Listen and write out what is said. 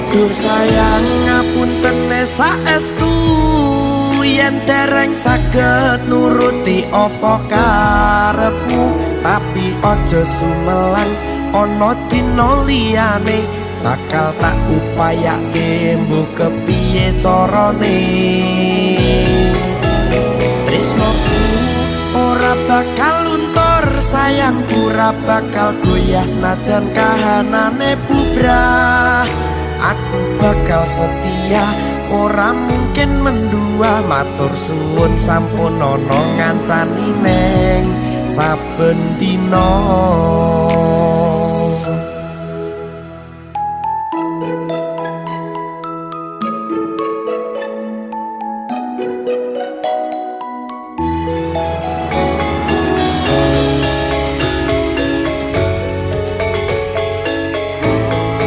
Duh sayang, ngapuntene saestu yen dereng saged nuruti apa karepmu. Tapi aja sumelang, ana dina liyane bakal tak upayake, mbuh kepiye carane. Tresnoku ora bakal luntur, sayangku ora bakal goyah, senajan kahanane bubrah. Aku bakal setia, ora mungkin mendua. Matur suwun sampun ana ngancani neng saben dina.